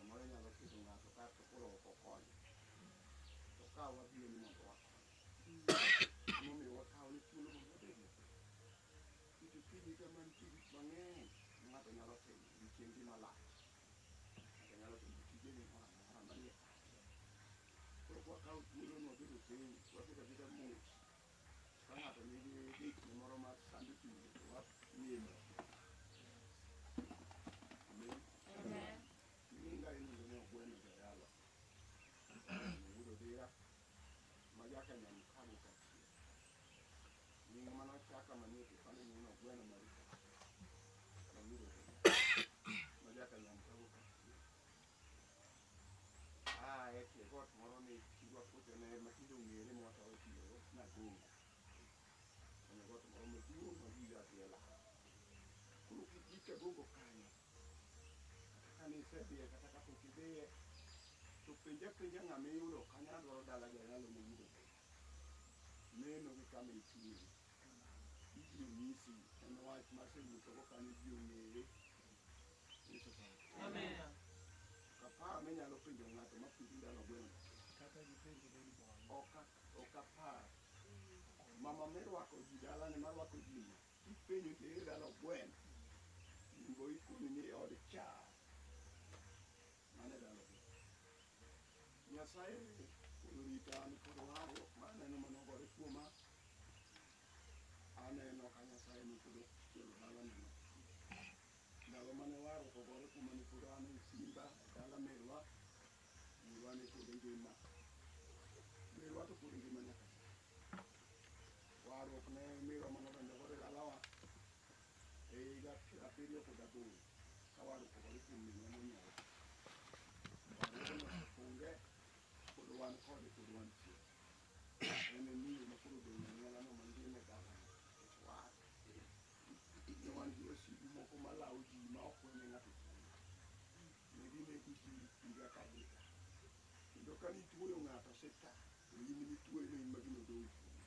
Samoro inyalo keto ng'ato ka to koro ok okonyo. To ka wabiro ni mondo wakony. Emomiyo wakawo ni thuolo mondo wabed e piny. Nikech okinyi kama nitie gik mang'eny ma ng'ato nyalo timo odiochieng' gi malach. Ng'ato nyalo timo tijene moro amora manie pache. Koro kwakawo thuolo ni wabedo piny, wabedo abeda mos. Ka ng'ato nigi dichne moro mar sando chunye to wamiye mos. Amen. Amen. Nyinga iluongo ni Ogweno Jayalo. Wuod Odira ma jaka Nyamkago Kachie. Nying manochaka manie kipande nying Ogweno Marika. Ma wuod Odira ma jaka Nyamkago Kachie. Aa e tie got moro ni thurwa kocha ne matinde ong'ere mwathoro tiyogo Nagongo. Kanyo got moro maduong' ma wiye adhiela. Koro kigik Agongo kanyo, kata ka nisedhiye kata kapok idhiye, to penj apenja ng'ama iyudo kanyo adwaro dala jayalo mowuok Odira. Neno gi kama ichung'e. Ibiro nyisi en wach masewuothogo kanyo ji ong'eye. Yesu paro. Amen. Kaparo ni nyalo penjo ng'ato ma penji ndalo gweng'. Kata gipenjo Lady Boy. Ok ok apar. Mama mirwako ji dalane marwako ji no. Kipenjo to ere dala gweng'. Imbo ikoni ni e od cha. Mano e dala gweng'. Nyasaye orita an kod warruok ma aneno manogore kuoma. Aneno ka Nyasaye ne pod ochielo dalane no. Ndalo mane warruok ogore kuoma ne pod an e Simba e dala merwa. Merwa ne pod ngima. Merwa to pod ngima nyaka sani. Warruok ne merwa mane odonjo godo e dalawa e higa piero abiriyo kod aboro ka warruok ogore kuom minwa monyuola. Warruogno osefunge pod wan kode pod wantie. En e miyo ma koro odong' e anyuolano mangima e dalano nikech war. Ne wan gi wasigu moko malawo ji ma ok wene ng'ato thuolo. Ne ginego ji higa ka higa. Kendo ka nituoyo ng'ato sita, to in mituoyo no in ma gino dong' kuomi.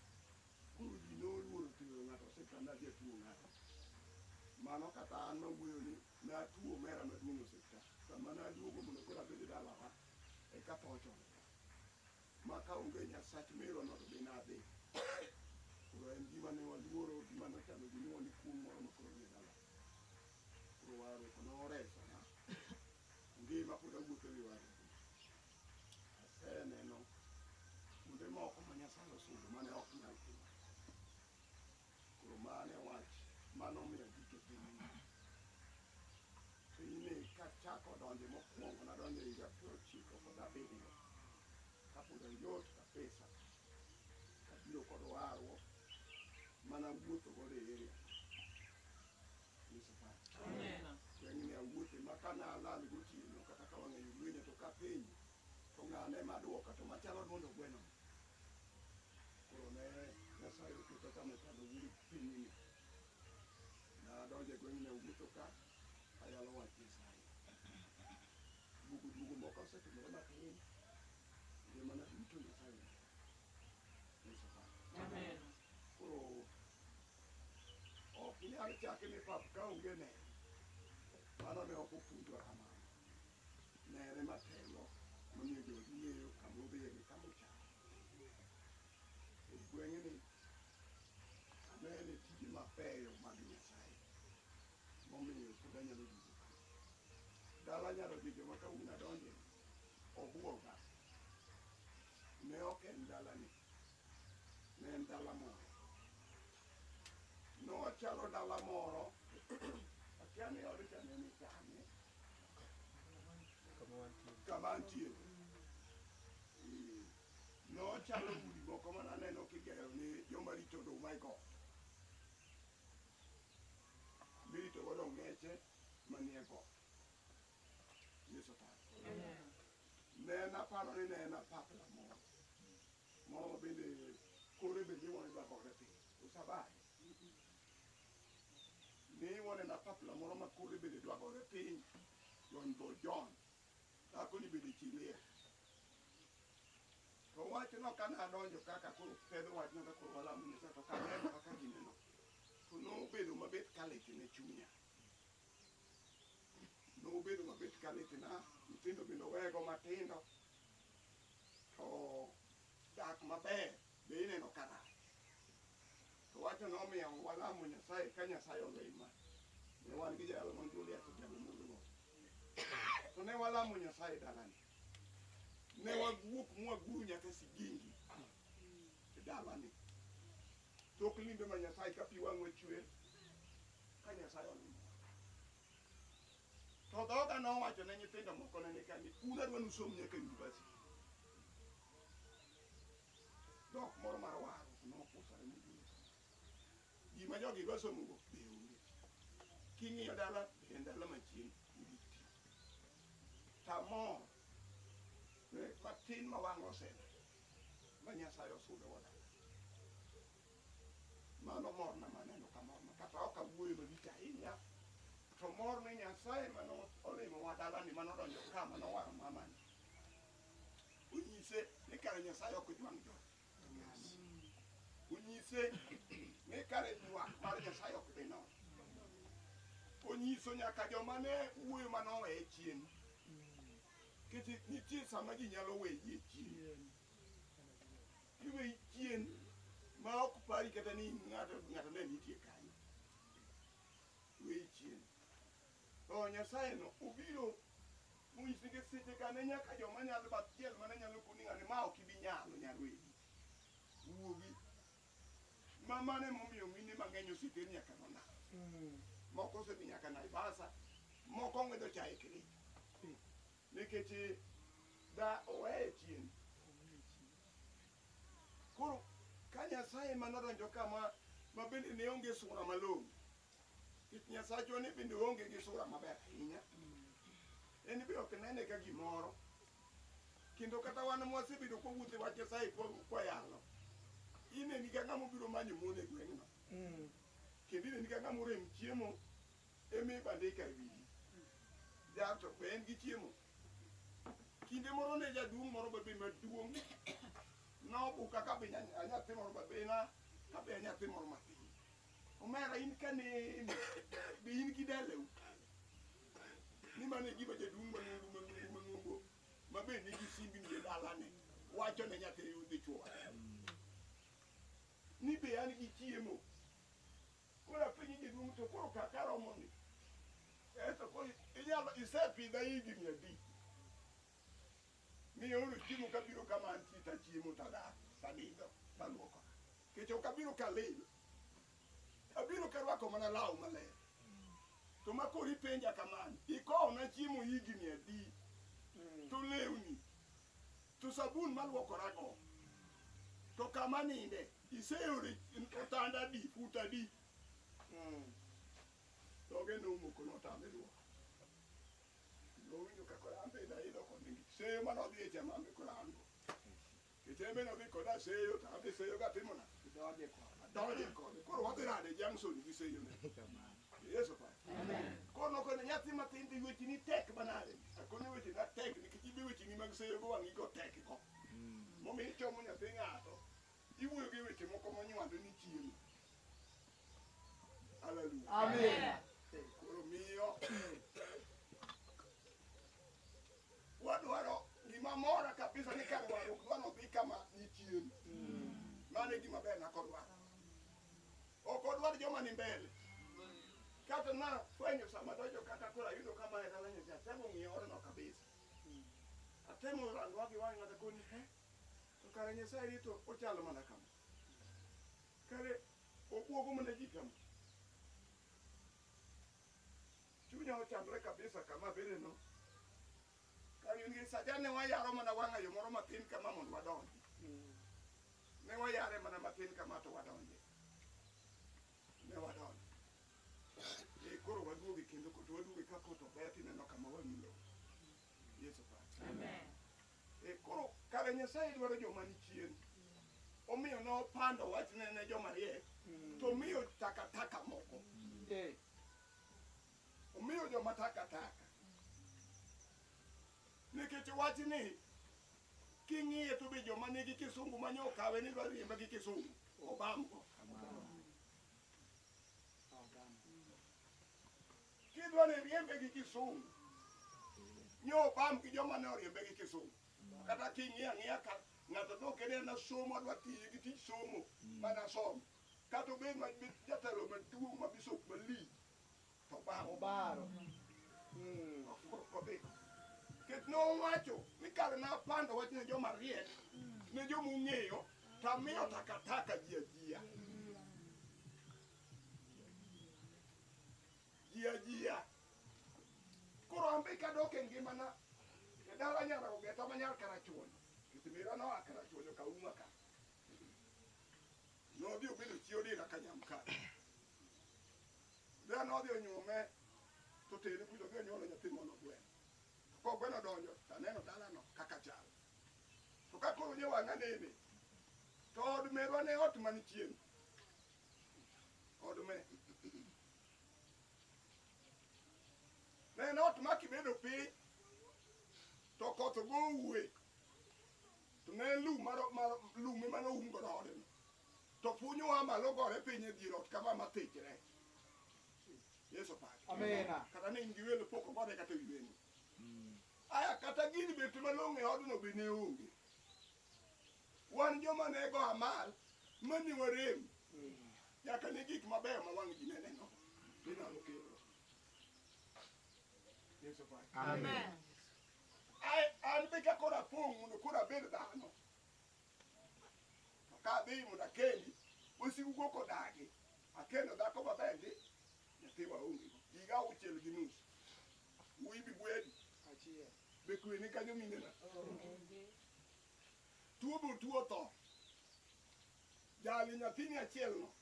Koro ji noluoro tuoyo ng'ato sita nadhi atuo ng'ato. Mano kata an mawuoyo ni natuo omera maduong' e osiptal. Sama naduogo mondo koro abed e dalawa, eka tho ochomo. Ma ka onge Nyasach merwa no to be nadhi. Koro en gima ne waluoro, gima nochalo gima ni kuong' moro ma koro nie dala. Koro warruok noresona. Ngima pod awuotho e wi warruok. Aseneno kuonde moko ma Nyasaye osudo mane ok nyal timore. Koro mano e wach manomiyo agik e pinyni. Pinyni kachako donje mokwongo nadonjo e higa piero ochiko kod abiriyo kapod ayot kabisa kabiro kod warruok mana wuotho godo e area Yesu pak. Gweng'ni awuothe ma ka nalal gotieno kata ka wang'ayo lwenyo to kapenjo to ng'ane maduoka to machalo duond ogweno. Koro ne Nyasaye oketa kama chalo wuod pinyni. Nadonjo e gweng'ni awuotho ka ayalo wach Nyasaye. Duogo duogo moko osetimore matin. Ngimana duto Nyasaye orito. Yesu pak. Amen. Koro ok inyal chake ni pap ka onge neno. Mano ne ok opuonjwa kamano. Nere matelo mamiyo joodi ng'eyo kama odhiye gi kama ochako. E gweng'ni anene tije mabeyo mag Nyasaye momiyo pod anyalo duogo ka. Dala nyalo dhi joma kawuono adonje obuoga. Ne ok en dalani, ne en dala moro. Nochalo dala moro, akia ni od cha ne ni kanye, Kama wantie. kama antie. Eh, Nochalo udi moko mananeno kigero ni joma rito oduma e got. Mirito godo ong'eche manie got. Yesu paro. Ne en aparo ni ne en apapla moro. Moro ma bende kore be niwone dwa gore piny. Usabaye. Niwone na apapla moro ma kore bende dwa gore piny. John bo John. Dhako ni bende chi liel. To wachno ka nadonjo kaka koro pedho wachno ka koro walamo Nyasaye to kaneno kaka gineno. To nobedo mabet ka lit ne chunya. Nobedo mabet ka ka litna, nyithindo bende owego matindo. To dak maber be ineno ka rach. To wachno nomiyo walamo Nyasaye ka Nyasaye olima. Ne wan gi jayalo mon Julius Ojago. To ne walamo Nyasaye dalani. Ne wawuok mwaguru nyaka Sigingi e dalani. Tok limbe ma Nyasaye ka pi wang'wa chwer ka Nyasaye olimo. To dhoga nowacho ne nyithindo moko ne ni ka ni un adwa nusom nyaka university. Dhok moro mar warruok nopusore mobiro. Gima jogi dwa somogo be onge. King'iyo dala be en dala machien mogik ti. Tamor matin ma wang' oseno ma Nyasaye osudo go dala. Mano morna maneno ka morna kata ok awuoyo malich ahinya to mor ni Nyasaye mano olimowa dalani manodonjo ka manowaro mamani onyise ni kare Nyasaye ok jwang' joge. Onyise ni kare ywak mar Nyasaye ok dhi nono. Onyiso nyaka joma ne wuoyo manoweye chien. Nikech nitie sama ji nyalo weyi e chien. Iweyi chien ma ok pari kata ni ng'ato ng'ato ne nitie kanyo. Weyi chien. To Nyasaye no obiro monyisi ni seche ka ne nyaka joma nyalo bath chiel mane nyalo koni ng'ani ma ok ibi nyalo nyarwegi. Wuogi. Ma mano emomiyo mine mang'eny oseter nyaka Ronald. Moko osedhi nyaka Naivasha. Moko ong'wedo chae e Kericho. Nikech da oweye chien. Koro ka Nyasaye manodonjo ka ma bende ne onge sura malong'o. Nikech Nyasachwa ni bende onge gi sura maber ahinya. En be ok nene ka gimoro. Kendo kata wan mwasebedo kwawuotho e wach Nyasaye kwayalo. Ineni ka ng'ama obiro manyo mon e gweng'no. Kendo ineni ka ng'ama orem chiemo ema ibandika e wiyi. Ja to be en gi chiemo. Kinde moro ne jaduong' moro be maduong' nobuka ka be nyathi moro be na ka be nyathi moro matin. Omera in ka neni be in gi dalau. Ni mano e gima jaduong' mang'ongo mang'ongo mang'ongo ma be nigi simbni e dalane wacho ne nyathi dichuo. Ni be an gi chiemo. Koro apenji jaduong' to koro kaka romo ni. Eto koro inyalo isepidha higni adi? Mioro chiemo kabiro kama antie tachiemo tadak tanindo taluokora. Nikech ok abiro kalil. Abiro karwako mana law maler. To ma koro ipenja kamano, ikowona chiemo higni adi? To lewni, to sabun maluokorago, to kama ninde, iseoro otanda adi, fut adi? Dhoge nomoko notame dwoko. Nowinjo ka koro an bende aidho kode ngich. Seyo manodhiye cha ma an be koro an go. Nikech en be nodhi koda seyo to an be seyo gatimo nade? Adonje kode. Koro wadhi rado e junction gi seyo ne. Yesu pa. Koro nokone nyathi matin to wecheni tek manade. Akone wechena tek nikech ibe wecheni mag seyo go wang'i go tek go. Momiyo ichomo nyathi ng'ato, iwuoyo gi weche moko monywando ni chiemo. Hallelujah. Amen. Koro miyo wadwaro gima mora kabisa ni kar warruok dwa nodhi kama ni chien. Mano e gima ber na kodwaro. Ok odwar joma ni mbele. Kata na fwenyo sama donjo kata koro ayudo kama e dala Nyasaye, atemo ng'iyo odno kabisa. Atemo rango gi wang' ng'ato koni, he, to kare Nyasaye ni to ochalo mana kama. Kare obwogo mana ji kama. Chunya ochandore kabisa kama bende no. Kar yun gi saja ne wayaro mana wang'ayo moro matin kama mondo wadonji. Ne wayare mana matin kama to wadonje. Ne wadonjo. E koro waduoge kendo to waduoge ka koth ober tineno kama wang'i lowo. Yesu pa. E koro kare Nyasaye dwaro joma ni chien. Omiyo nopando wachne ne joma riek to omiyo takataka moko. Omiyo joma takataka. Nikech wachni king'iye to be joma nigi kisungu manyo okawe ni dwa riemba gi kisungu obamgo. Kidwa ni riembe gi kisungu Nyo obam gi joma ne oriembe gi Kisumu. Kata king'iyo ang'iya ka ng'ato dok kene na somo adwa tiyo gi tich somo mana somo. Kata obed ma jatelo maduong' ma bishop malich to obam. Obaro. Kodhi. Ket nowacho ni kare napando wach ne joma riek, ne joma ong'eyo, to amiyo takataka ji ajia. Ji ajia. Koro an be kadok e ngimana, e dala nyar Ogeta ma nyar Karachuonyo. Nikech mera noa Karachuonyo Kauma ka. Nodhi obedo chi Odira Kanyamka. Odira nodhi onyuome to tere kucho odhi onyuolo nyathi mono gweno. To kogweno odonjo to aneno dalano kaka chal. To ka koro nye wang'a nene, to od merwa ne ot man chien. Od me. Ne en ot ma kibedo piny to koth go owuoe. To ne en lum mar lum ema noum godo odno. To funyo a malo gore piny e dier ot kama mathichre. Yesu paki. Amina. Kata ne in gi welo pok ogore kata e wi wendo. Aya kata gini bet malong'o e odno be ne onge. Wan joma ne go amal mane warem nyaka ne gik mabeyo ma wang' ji ne neno minyalo kelo. Yesu paki. Amen. Ai, an be ka koro apong' mondo koro abed dhano. To ka adhi mondo akendi, wasigu go kodagi. Akendo dhako maber ndi, nyathiwa onge go. Higa auchiel gi nus. Wuoyi bi bwedi. Achiel. Be kwe ni kanyo minena. Tuo bo tuo tho. Jali nyathini achiel no.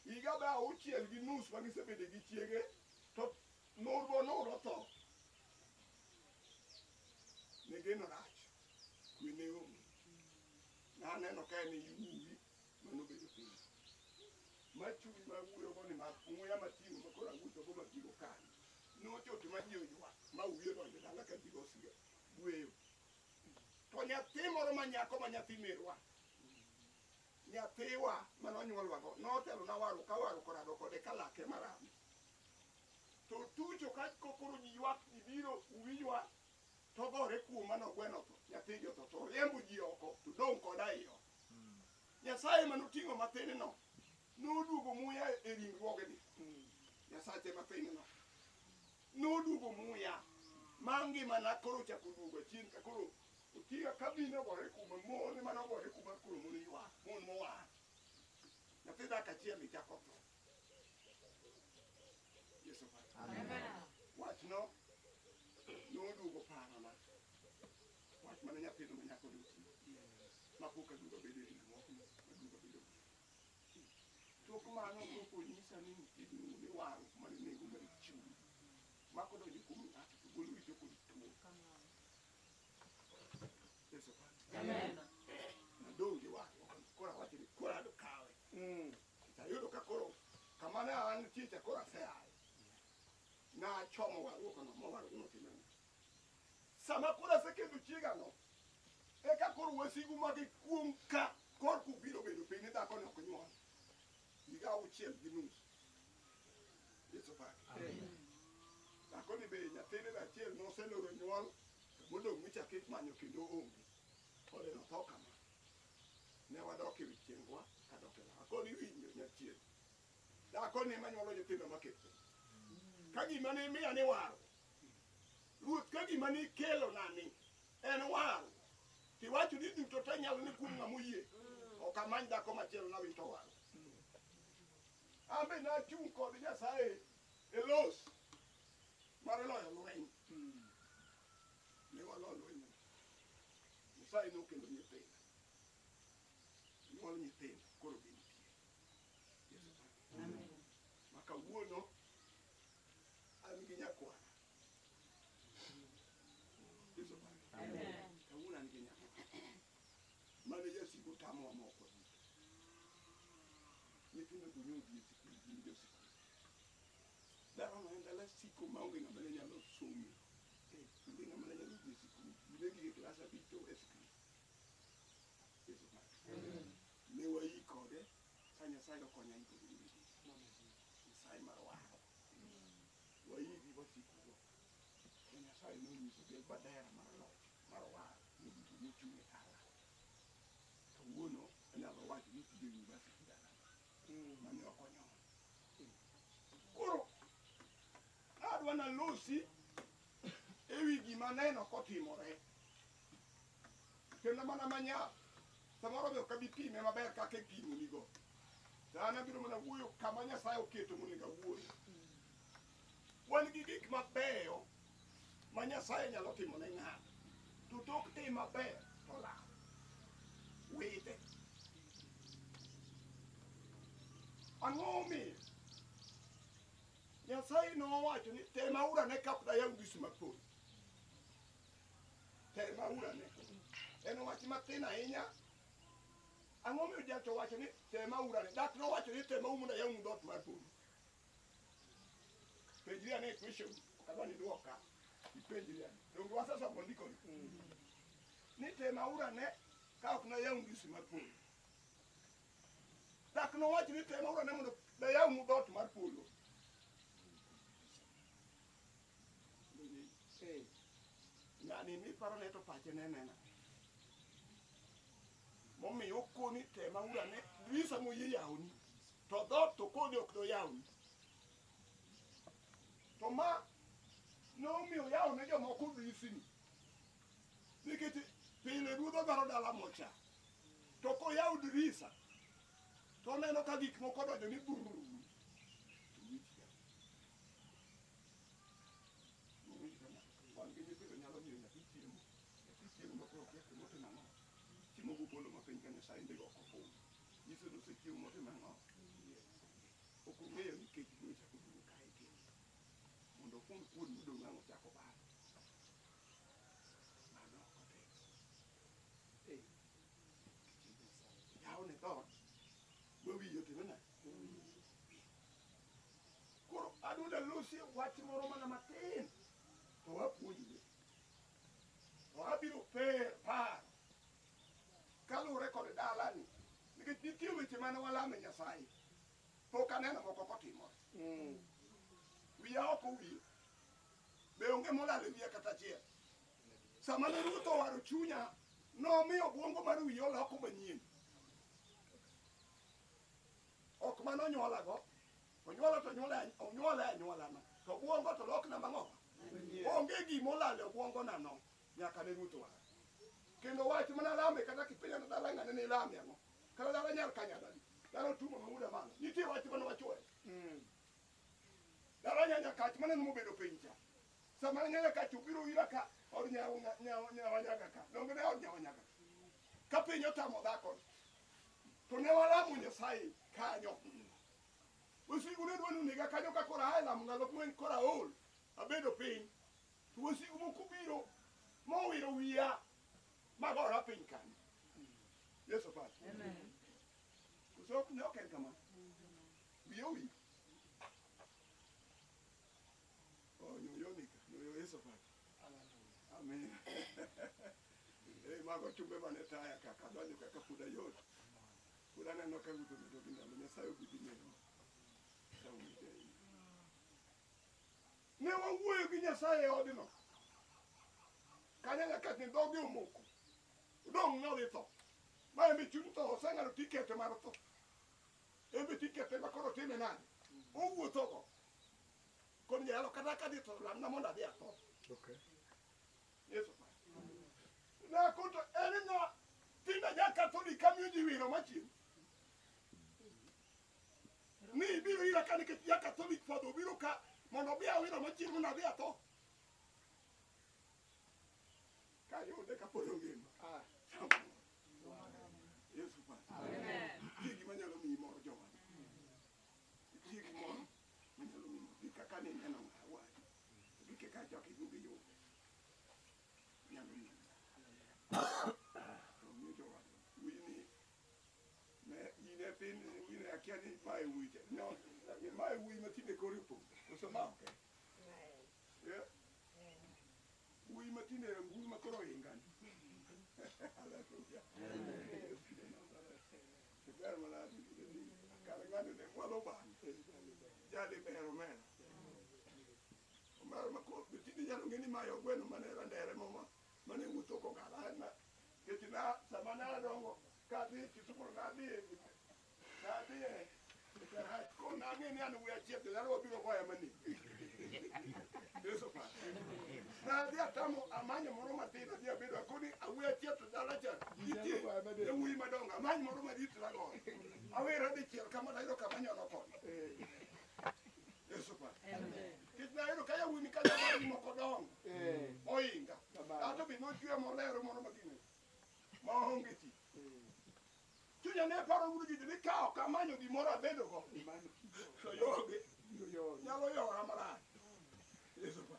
Higa be auchiel gi nus ma gisebede gi chiege, to nur bo nur otho. Ne geno rach. Kwe ne onge. Naneno ka en yuwi manobedo piny. Ma chuny ma wuoyogo ni ma muya mating'o ma koro awuothogo mabiro kanyo. Nochot ma ji oywak ma wiye odonjo dala ka ji go siga gweyo. To nyathi moro ma nyako ma nyathi merwa, nyathiwa manonyuolwago, notelo na warruok ka warruok orado kode ka lake maramo. To tucho ka koro ji ywak ji biro uwinjwa to gore kuoma nogweno tho nyathigi otho to riembo ji oko to dong' koda ei ot. Nyasaye manoting'o matin no noduogo muya e ringruogni. Nyasache matin no noduogo muya ma ngimana koro ochako duogo chien ka koro otiga kabino gore kuma mon ema nogore kuma koro mon ywak mon mowar. Nyathi dhako achiel ni chako tho. Yesu paki. Wachno noduogo parona. Wach mane nyathino ma nyako ne oting'o. Ma pok aduogo abedo e ringruokno, aduogo abedo. Tok mano pok onyisa ni nitie gimiluongo ni warruok mar nengo mar chuny. Ma kodonjo kuom ng'ato to golo richo kod tuo. Yesu paki. Nadong' gi warruok. Koro awacho ni koro adwa kawe. Ayudo ka koro kama ne antie cha koro aseaye. Nachomo warruokno ma warruokno otimorena. Sama koro asekendo chiegano, eka koro wasigu magikuong' ka korka obiro bedo piny ni dhako ni ok nyuol. Higa auchiel gi nus. Yesu paki. Dhako ni be nyathine be achiel noseloro nyuol modong' michak imanyo kendo onge. Ode notho kama. Ne wadok e wi chiengwa kadok e lawa. Koro iwinjo nyachieng'. Dhako ni ema nyuolo nyithindo maket piny. Ka gima ne imiya ni warruok. Ruoth ka gima ne ikelona ni en warruok. Tiwacho ni duto te nyalo ni kuom ng'ama oyie. Ok amany dhako machielo nawito warruok. An be nachung' kod Nyasaye e los mar loyo lweny. Ne walo lweny. Nyasaye nokelo nyithindo. Nyuol nyithindo koro gintie. Yesu paki. Ma kawuono an gi nyakwara. Yesu paki. Kawuono an gi nyakwara. Mane jasigu tamowa ma ok wadhi. Nyithindo go nyodhi e sikul gin jo sikul. Dalano en dala siko maonge ng'ama ne nyalo somo. Onge ng'ama ne nyalo dhi e sikul. Ji ne gik e klas abich to e sikul. Yesu paki. Ne wayi kode ka Nyasaye okonya iko gi nyiri. Nyasaye mar warruok. Wayi gi wasikugo. To Nyasaye Nyasaye nonyiso gi bandera mar loch mar war moduto mochung' e dala. Kawuono anyalo wacho ni tije university dala mane ok onyon. Koro adwa nalosi ewi gima aneno kotimore. Kendo mana manyap. Samoro be ok abi pime maber kaka ipimonigo. To an abiro mana wuoyo kama Nyasaye oketo monego awuoye. Wan gi gik mabeyo ma Nyasaye nyalo timo ne ng'ato. To tok tim maber to lal. Wite. Ang'o momiyo? Nyasaye nowacho ni temauru ane kapok ayaw ndisi mag polo. Temauru ane. En wach mathin ahinya. Ang'o momiyo jacho wacho ni temauru ane? Dak nowacho ni temauru mondo ayawnu dhoot mar polo. Penjri ane question, ok adwa ni idwoka. Ipenjri ane. Donge wasesomo ndikoni? Ni temauru ane ka ok nayaw ndisi mar polo. Dak nowach ni temauru ane mondo dayawnu dhoot mar polo. Ng'ani miparo ne to pache ne nena. Momiyo okoni temauru ane dirisa moyie yawoni. To dhoot to koni ok doyawni. To ma nomiyo yawo ne jomoko dirisni. Nikech pile ruodh odwaro dala mocha. To koyawo dirisa to oneno ka gik moko odonjo ni brrr. To wich yaw. Wan gi nyithindo nyalo miyo nyathi chiemo. Nyathi chiemo ma koro okia gimotimo ang'o. Chiemo gobolo ma piny ka Nyasaye ndiko ok ofuwo. Nyiso ni osechiemo motimo ang'o. Ok ong'eyo ni kech biro chako duogo kae kendo. Mondo ofund kuon modong' ang' ochako baro. Mano ok otim. Yawne dhoot ma wiye otime nade? Koro adwa nalosie wach moro mana matin to wapuonjre. To abiro paro kaluwore kod dalani nikech nitie weche mane walame Nyasaye pok aneno moko kotimore. Wiya ok owil. Be onge molal e wiya kata achiel. Sama ne Ruoth owaro chunya, nomiyo obwongo mar wiya oloko manyien. Ok mane onyuolago, onyuola to onyuola e anyuolano. To obwongo to lokna mang'o? Onge gima olal e obwongona no nyaka ne Ruoth owara. Kendo wach mana lame kata kipenja ni dala ng'ane ni ilame ang'o? Kata dala nyar kanyadani, dala otumo mamuda malo. Nitie wach mane wachuoyo. Dala nyanya kach maneno mobedo piny cha. Sama nyanya kach obiro ira ka od nyawanyaga ka. Donge ne od nyawanyaga. Ka piny otamo dhako. To ne walamo Nyasaye kanyo. Wasigu ne dwa ni onega kanyo ka koro aa e lamo ndalo mang'eny koro aol. Abedo piny. To wasigu moko biro mowiro wiya magora piny kanyo. Yesu pacho. Koso ok ne ok en kamano. Wiya owil. Oh, nyoyo nika, nyoyo Yesu pacho. Amen. Eh, mago chumbe mane taya kaka adonjo kaka pod ayot. Pod aneno ka ruoth omedo gi ndalo. Nyasaye ogwedhi merwa. Nyasaye ogwedhi ahinya. Ne wawuoyo gi Nyasaye e odno. Kanyo nyaka ni dhoge omoko. Odong' nodhi tho. Ma en be chuny tho oseng'ado tikete mar tho. En be tikete ma koro time nade? Owuothogo. Kod jayalo kata ka dhi tho lamna mondo adhi atho. Okay. Yesu pa. Nako to en ng'a tinda ja Katholik kamiyo ji wiro machien. Ni ibiro ira ka nikech ja Katholik father obiro ka mondo obi awiro machien mondo adhi atho. Kayude kapod ongima. Yesu pa. Nitie gima nyalo miyi mor jowadwa. Nitie gimoro manyalo miyi mor. Gi kaka nineno ng'a wadu. Gi kaka chak iduogo iyude. Nyalo miyi mor. To miyo jowadwa. Wuoyi ni ne in e piny wuoyi ne akia ni mae wuoyi cha. No, mae wuoyi ma tinde kore opong'. Koso ma ok en. Yeah. Wuoyi ma tinde rangul ma koro ohinga ni. Hallelujah. Ber manade kare ng'ani ne mwalo bang'e. Jali ber omera. Omera ma koro be tinde nyalo ng'e ni mayo gweno mane randere moma mane wuotho kogala na nikech na sama nadongo kadhi Kisumu nadhi nadhi e ko nang'e ni an wuoyi achiel to dalawa biro goya manegi. Yesu pa. Nadhi atamo amanyo moro matin adhi abedo akoni awuoyi achiel to dala cha nitie yawuoyi madongo amany moro madit to agoyo. Awera dichiel kama tayudo kama nyono koni. Yesu pa. Nikech nayudo ka yawuoyi ni kanyo mari moko dongo oinga. Ato be nochwe molero moro magine maonge tich. Chunya ne paro wuod ji ni ka ok amanyo gimoro abedogo to yoge nyalo yora marach. Yesu pa.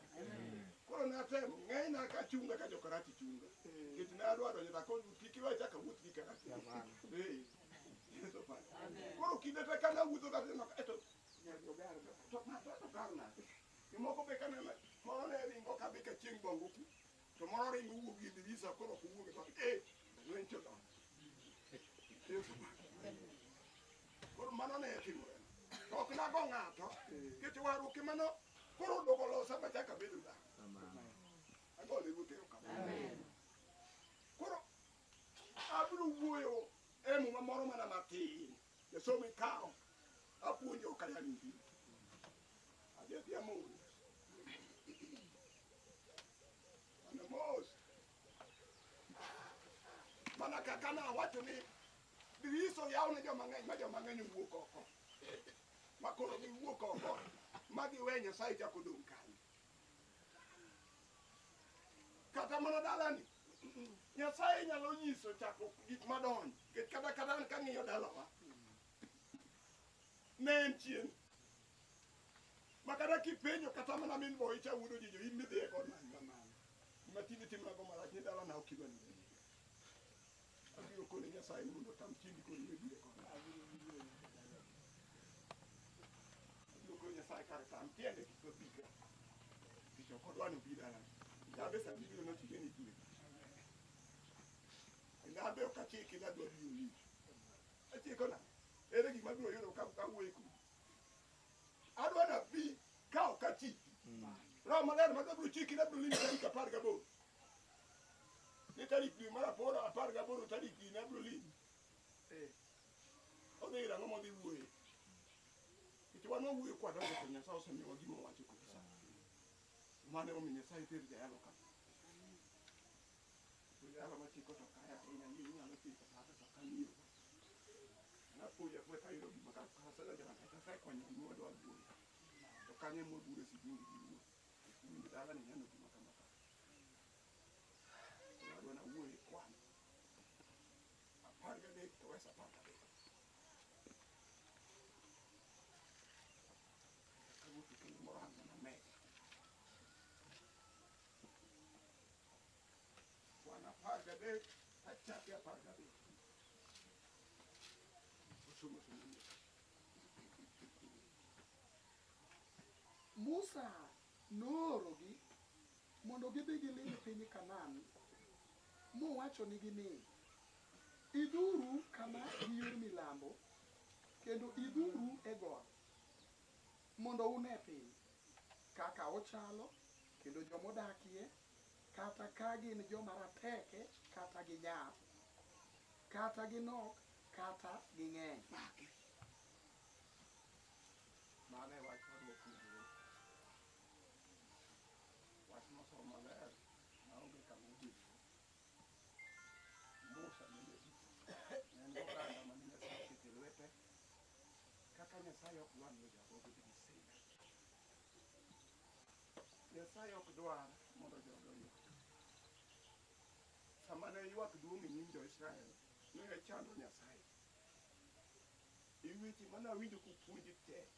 Koro natemo ng'enyna kachunga ka jokarati chunga. Nikech ne adwa donjo to akoni kik iwe chak awuoth gi karati. Eh. Yesu pa. Koro kinde te ka nawuotho ka tineno ka to to ng'ato to gar nade. Gimoko be kaneno moro ne ringo kadhi ka chieng' bongo ku to moro ringo wuok gi dirisa koro ok owuog e dhoot. Eh, lweny to donjo. Yesu pa. Koro mano ne timore. To ok nago ng'ato nikech warruok mano koro oduogo losa machako abedo dhano. Agone Ruoth erokamano. Koro abiro wuoyo e muma moro mana matin. Jasomo ikawo apuonjo ok ayal injili. Adhi adhiya mos. Mana mos. Mana kaka nawacho ni dirisa oyaw ne joma ng'eny ma joma ng'eny owuok oko. Ma koro giwuok oko ma giwe Nyasaye chako dong' kanyo. Kata mana dalani Nyasaye nyalo nyiso chako gik madonjo. Nikech kata kata an kang'iyo dalawa ne en chien. Ma kata kipenjo kata mana min boy cha wuod Ojijo in midhiye kod nani. Gima tinde timnago marach ni dalana ok idwa ni ibi. Abiro kone Nyasaye ni mondo otam tiendi koro iwe biro koda. Abiro kone Nyasaye kare tam tiende kik obi ka. Nikech ok odwa ni obi dalana. Abe sama ibiro nochike ni dwe. Kendo abe ok achiki ni adwa biro iri. Achiko nang'o? Ere gima abiro yudo ka awuoyo kodi? Adwa nabi ka ok achiki. Roho Maler ma biro chiki na biro limi tarik 18. Ni tarik dwe mar aporo 18 tarik dini abiro limi. Odhi ir ang'o modhi wuoye? Nikech wan wawuoyo kwadonjo to Nyasaye osemiyowa gima owacho kodi sani. Mano emomiyo Nyasaye tero jayalo ka. To jayalo machiko to kaya ahinya ni inyalo chiko kata to kamiyo. Napuonjo apuoya tayudo gima ka kasedonjo kata asekwanyo gima wadwa wuoyo. To kanyo ema wabure sigingi gi wuo. Winj dalani neno gima kama ka. To adwa nawuoye kwan. 13 to wes 13. Kawuok e kendo moro hango named. Kwan 13 achake 15. Osomo somo. Musa noorogi mondo gidhi gilim piny Kanaan, mowachonigi ni, Idhuru kama gi yor milambo, kendo idhuru e got, mondo une piny, kaka ochalo, kendo joma odakie, kata ka gin joma rateke kata ginyap, kata ginok kata ging'eny. Maki. Mano e wach madwa puonjou. Wach mosom maler maonge kama obedo. Musa ne jarit. Ne en oganda mane Nyasaye oketo e lwete. Kaka Nyasaye ok dwar ni jogo obed gi sida. Nyasaye ok dwar mondo joge oywak. Sama ne ywak duong' e nyim jo-Israel, ne chando Nyasaye. E weche mane awinjo kopuonji te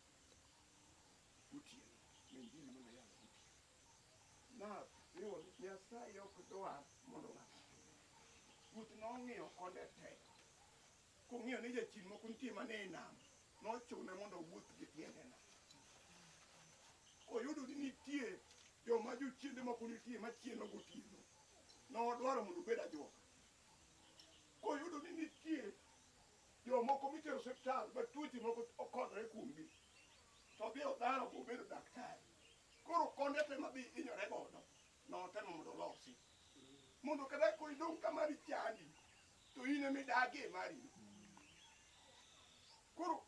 gotieno, ne injili mane ayalo gotieno. Nariwo ni Nyasaye ok dwar mondo ng'ato otho. Ruoth nong'iyo konde te. Kong'iyo ni jachien moko nitie mane e nam, nochune mondo owuoth gi tiende no. Koyudo ni nitie joma jochiende moko nitie machieno gotieno, nodwaro mondo obed ajuoga. Koyudo ni nitie jomoko mitero osiptal ma tuoche moko okodore kuomgi, to odhi odharo bobedo daktari. Koro konde te madhi hinyore godo, Notemo mondo olosi. Mondo kata koro idong' ka mari chandi, to in ema idagie mari. Koro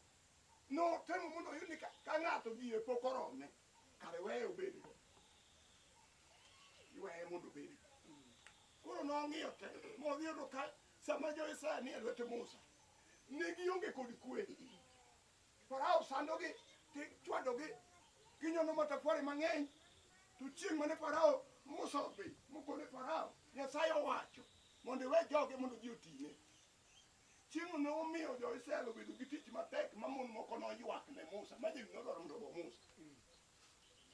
notemo mondo oyud ni ka ng'ato gire pok orome, kare weye obedgo. Iweye mondo obedgo. Koro nong'iyo te, modhi yudo ka sama jo-Israel nie lwet Musa, ne gionge kod kwe. Farao sandogi, chwadogi, ginyono matafari mang'eny. To chieng' mane Farao Musa odhi, mokone Farao, Nyasaye owacho mondo iwe joge mondo odhi otine. Chieng'no nomiyo jo-Israel obedo gi tich matek ma mon moko noywak ne Musa, ma ji nodwaro mondo ogo Musa.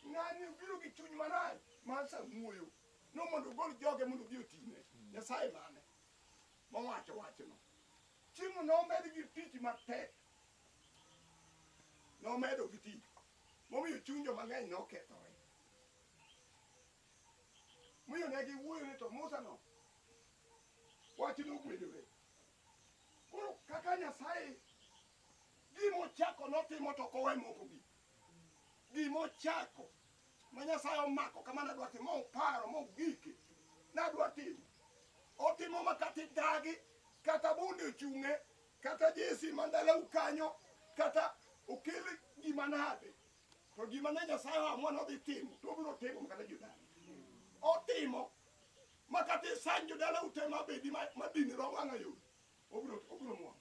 Ng'ani obiro gi chuny marach mar samuoyo, no mondo ogol joge mondo odhi otine. Nyasaye mane mowacho wachno. Chieng'no nomed gi tich matek. Nomedo gi tich. Momiyo chuny joma ng'eny nokethore. Miyo ne giwuoyo ni to Musa no wach nogwenyore. Koro kaka Nyasaye gimochako notimo to ok owe moko gi. Gimochako ma Nyasaye omako kama nadwa timo moparo mogike nadwa timo. Otimo ma kata idagi kata bunde ochung'e kata jesi mandalau kanyo kata okel gima nade to gima ne Nyasaye oamua nodhi timo to obiro timo ma kata jodala otimo ma kata isany jodala ute mabedi madinre wang'a yore obiro obiro mwamo.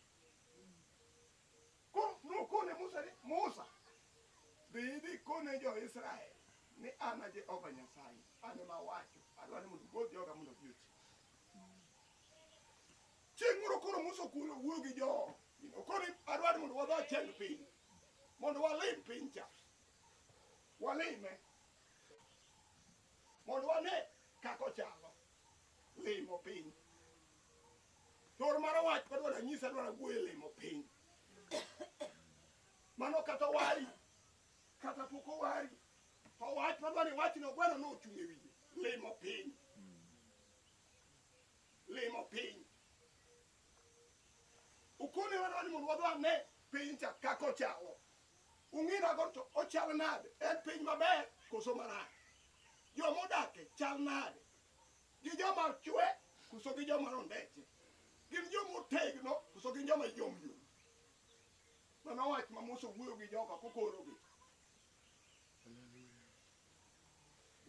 Koro nokone Musa ni Musa dhi idhi kone jo-Israel ni an a Jehova Nyasaye an ema awacho adwaro ni mondo ugol joga mondo odhi oti. Chieng' moro koro Musa okulo wuoyo gi jo okoni adwaro ni mondo wadhi acheng piny mondo walim piny cha walime mondo wane kaka ochalo limo piny. Tor mar wach madwaro anyisa adwaro wuoyo e limo piny. Mano kata owari kata pok owari to wach madwaro ni wachno gweno nochung' e wiye limo piny. Limo piny. Ukone wadwaro ni mondo wadhi wane piny cha kaka ochalo. Ung'ina to ochal nade? En piny maber koso marach? Joma odake chal nade? Gi joma chwe koso gi joma rondeche? Gin joma otegno koso gin joma yom yom? Mano wach ma Musa owuoyo gi joga kokorogi.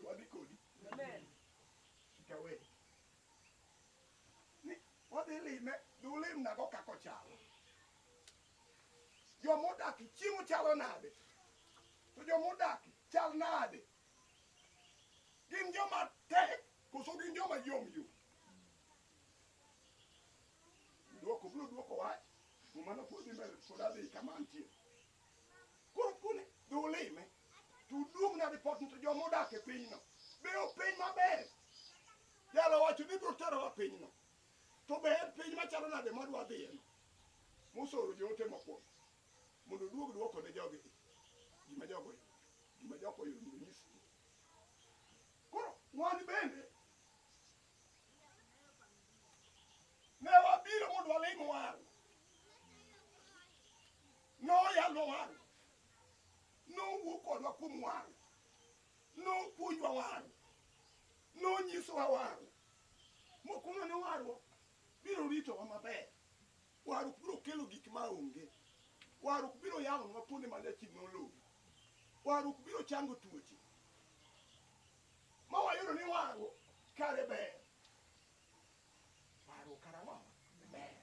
Wadhi kodi. Amen. Kik awe. Ni wadhi lime, dhi ulimnago kaka ochalo. Joma odak chiemo chalo nade? To joma odak chal nade? Gin joma tek koso gin joma yom yom? Duoko biro duoko wach. Mano pod dhi mbele pod adhi kama antie. Koro kune dhi ulime to uduogna ripot ni to joma odak e pinyno be o piny maber. Jalo wacho ni biro terowa pinyno. To be en piny machalo nade madwa dhiyeno? Musa ooro joote mokwongo mondo oduog duoko ne jogi gima jogo oyudo, gima jogo oyudo mondo onyisgi. Koro wan bende ne wabiro mondo walim warruok. Noyalwa warruok. Nowuo kodwa kuom warruok. Nopuonjwa warruok. Nonyiswa warruok. Mokwongo ni warruok biro ritowa maber. Warruok biro kelo gik ma onge. Warruok biro yawonwa kuonde ma jachien nolori. Warruok biro chango tuoche. Ma wayudo ni warruok kare ber. Warruok kare ang'o? Ber.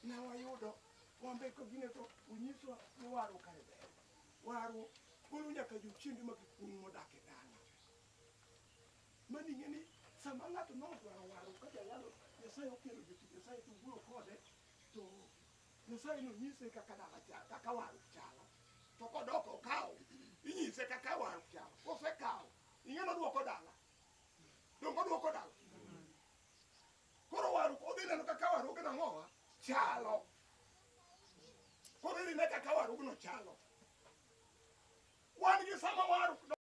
Ne wayudo wambe ko gine to onyiswa ni warruok kare ber. Warruok golo nyaka jochiende mag kuong' modak e dala. Mani ing'e ni sama ng'ato nodwaro warruok ka jayalo Nyasaye okelo jotich Nyasaye to wuoyo kode to Nyasaye nonyise kaka dala chalo, kaka warruok chalo. To kodok okawo, inyise kaka warruok chalo.